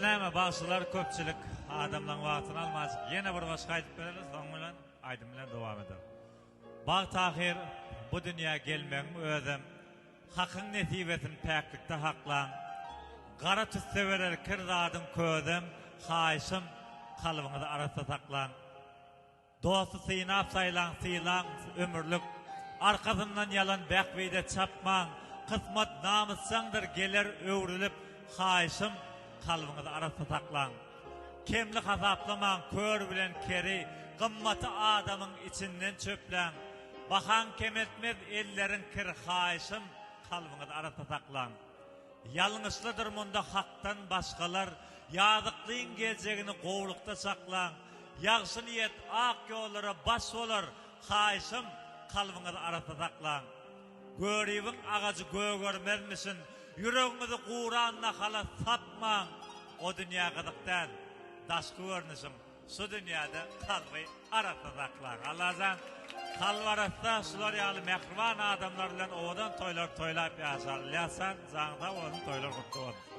Näme bagşylar köpçülik adamlaň wagtyny almajyk ýene bir goşgy aýdyp bereli soň bilen aýdym bilen dowam ederis. Bagt ahyr bu dünýä gelmegiň özem Hakyň nesibesini päklikde haklaň. Gara tüsse berer kir zadyň közem haýyşym kalbyňyzy arassa saklaň. Dosty synap saýlaň, sylaň ömürlik, Arkasyndan ýalan bähbide çapmaň, Kysmat namysjaňdyr geler öwrülip, Haýyşym, kalbyňyzy arassa saklaň. Kemli hasaplamaň kör bilen keri, Gymmaty adamyň içinden çöpläň. Bahaň kemeltmez elleriň kir, Haýyşym, kalbyňyzy arassa saklaň. Ýalňyşlydyr munda Hakdan başgalar, Ýazyklyň geljegini gowlukda çaklaň. Ýagşy niýet ak ýollara baş bolar, Haýyşym, kalbyňyzy arassa saklaň. Göribiň agajy gögermezmişin, Ýüregiňizi guran nahala sapmaň. O dünýä gyzyk däl, daşky görnüşiň. Şu dünýäde kalby arassa saklaň. Allajan kalby arassa şular ýaly mähriban adamlar bilen owadan toýlar toýlap ýaşar. Ylýasjan janyň sag bolsun toýlar gutly bolsun.